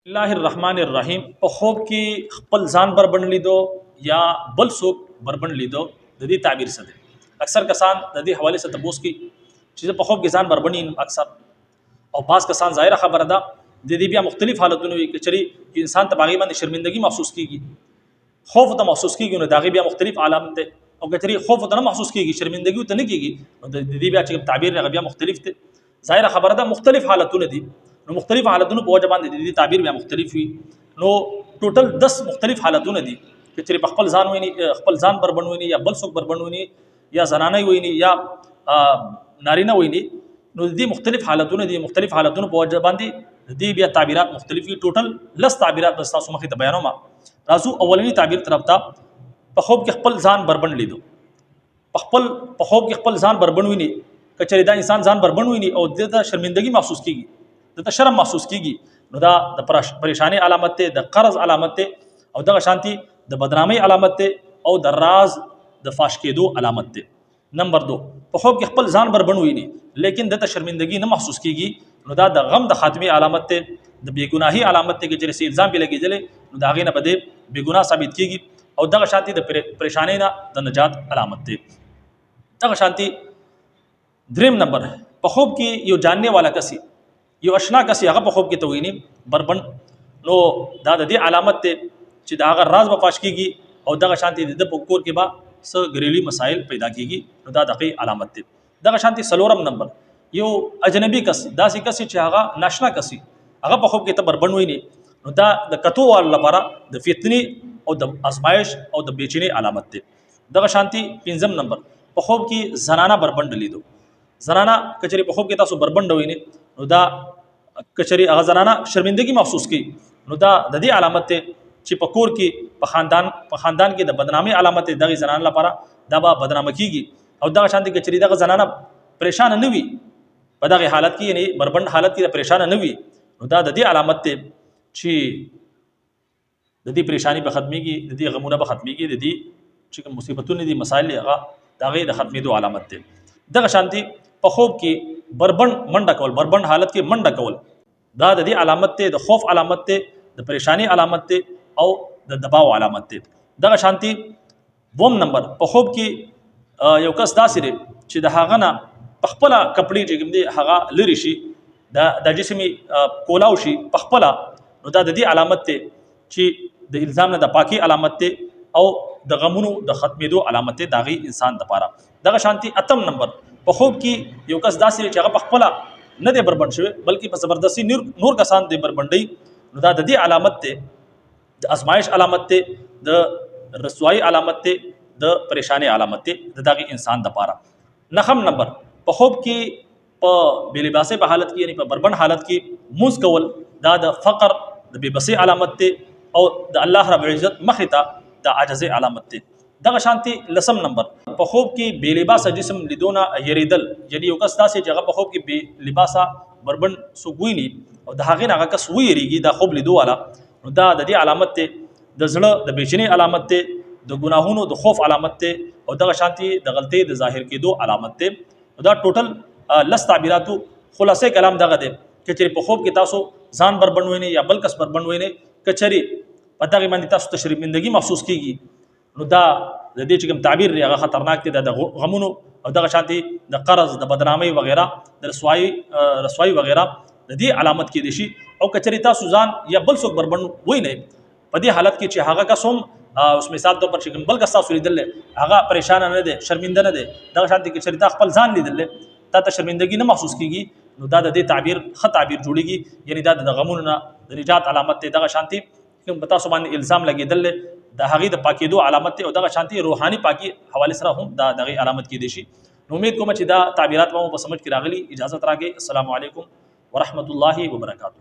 الله الرحمن الرحیم. په خوب کې خپل ځان بربند لیدو یا بل څوک بربند لیدو، د دې تعبیر څه دی؟ اکثر کسان د دې حوالې سره تپوس کوي چې زه په خوب کې ځان بربند یم اکثر، او بعض کسان، ظاهره خبره ده، د دې بیا مختلف حالتونه وي. که چېرې انسان ته په هغې باندې شرمندګي محسوس کیږي، خوف ته محسوس کیږي، نو د هغې بیا مختلف علامت دی، او که چېرې خوف ته نه محسوس کیږي، شرمندګي ته نه کیږي، نو د دې بیا چې تعبیر هغه بیا مختلف دی. ظاهره خبره ده، مختلف حالتونه دي، نو مختلف حالتونو په وجه باندې د دې تعبیر بیا مختلف وي. نو ټوټل 10 مختلف حالتونه دي چې چېرې په خپل ځان ویني، خپل ځان بربند ویني یا بل څوک بربند ویني یا زنانه ویني یا نارینه ویني، نو د دې مختلف حالتونه دي. مختلف حالتونو په وجه باندې د دې بیا تعبیرات مختلف وي. ټوټل 10 تعبیرات به تاسو مخې ته بیانوم. راځو اولنی تعبیر طرف ته. په خوب کې خپل ځان بربند لیدو. په خپل په خوب کې خپل ځان بربند ویني، کچېرې دا انسان ځان بربند ویني او د ته شرمندګي محسوس کیږي، د ته شرم محسوس کیږي، نو دا د پریشانی علامت دی، د قرض علامت دی، او دغه شانتي د بدنامۍ علامت دی او د راز د فاش کېدو علامت دی. نمبر 2، په خوب کې خپل ځان بربند ویني لیکن د ته شرمندګي نه محسوس کیږي، نو دا د غم د خاتمې علامت دی، د بیګناهي علامت دی. چې چېرې الزام پې لګېدلی، نو د هغې نه به دی بیګناه ثابت کیږي، او دغه شانتي د پریشانۍ نه د نجات علامت دی. دغه شانتي دریم نمبر، په خوب کې یو جاننے والا کسی، یو اشنا کسی، هغه په خوب کې ته ویني بربند، نو دا د دې علامت دی چې د هغه راز به فاش کیږي او دغه شانتي د په کور کې به څه ګریلي مسایل پیدا کیږي، نو دا دغه علامت دی. دغه شانتي څلورم نمبر، یو اجنبي کس، داسې کس چې هغه ناشنا کس، هغه په خوب کې ته بربند ویني، نو دا د کتو والو لپاره د فتنې او د ازمایش او د بیچینې علامت دی. دغه شانتي پنځم نمبر، په خوب کې زنانه بربند لیدو. زنانه کچری په خوب کې تاسو بربند ویني، نو دا کچری هغه زنانه شرمندګي محسوس کوي، نو دا د دې علامت دی چې په کور کې، په خاندان کې د بدنامي علامت دی. دغه زنانه لپاره دا به بدنامه کیږي. او دغه شانتي کچری دغه زنانه پریشان نه وي په دغه حالت کې، یعنی بربند حالت کې پریشان نه وي، نو دا د دې علامت دی چې د دې پریشانی به ختميږي، د دې غمونه به ختميږي، د دې چې کوم مصیبتونه دي، مسایل، هغه د هغې د ختمېدو علامت دی. دغه شانتي په خوب کې بربند منډه کول، بربند حالت کې منډه کول، دا د دې علامت دی، د خوف علامت دی، د پریشانی علامت دی او د دباو علامت دی. دغه شانتي دوم نمبر، په خوب کې یو کس داسې دی چې د هغه نه په خپله کپړې چې کوم دی هغه لرې شي، د جسم کولاو شي په خپله، نو دا د دې علامت دی چې د الزام نه د پاکي علامت دی او د غمونو د ختمېدو علامت دی د هغې انسان دپاره. دغه شانتي اتم نمبر، په خوب کې یو کس داسې دی چې هغه په خپله نه دی بربنډ شوی بلکې په زبردستي نور کسان دی بربنډوي، نو دا د دې علامت دی، د ازمایش علامت دی، د رسوایی علامت دی، د پریشانی علامت دی د دغه انسان د پاره. نخم نمبر، په خوب کې په بې لباسۍ په حالت کې، یعنی په بربند حالت کې موز کول، دا د فقر، د بې بسۍ علامت دی او د الله رب العزت مخې ته د عاجزۍ علامت دی. دغه شانتي لسم نمبر، په خوب کې بې لباسه جسم لیدونه یریدل، یعنی یو کس داسې چې هغه په خوب کې بې لباسه بربند څوک ویني او د هغې نه هغه کس ویریږي، دا خوب لیدو والا، نو دا د دې علامت دی، د زړه د بېچینۍ علامت دی، د ګناهونو د خوف علامت دی او دغه شانتي د غلطۍ د ظاهر کېدو علامت دی. نو دا ټوټل 10 تعبیراتو. خلاصې کلام دغه دی که چېرې په خوب کې تاسو ځان بربند وینئ یا بل کس بربند وینئ، که چېرې په دغې باندې تاسو ته شرمندګي محسوس کیږي، نو دا د دې چې کوم تعبیر دی هغه خطرناک دی. د غمونو او دغه شانتي د قرض، د بدنامۍ وغیرہ، د رسوایی وغیرہ د دې علامت کې دي شي. او کچري تاسو ځان یا بل څوک بربند وینئ په دې حالت کې چې هغه کس هم، اوس مثال طور پر چې کوم بل کس تاسو لیدل، هغه پریشان نه دی، شرمنده نه دی، دغه شانتي کې چې تا خپل ځان لیدل، تا ته شرمندګي نه محسوس کیږي، نو دا د دې تعبیر ښه تعبیر جوړیږي، یعنی دا د غمونو نه د نجات علامت دی. دغه شانتي کوم په تاسو باندې الزام لګیدل، د هغې د پاکېدو علامت دی او دغه شانتي روحاني پاکي حواله سره هم دا دغه علامت کېدی شي. نو امید کوم چې دا تعبیرات به مو په سمجھ کې راغلي. اجازه راکړئ. السلام علیکم ورحمت الله وبرکاته.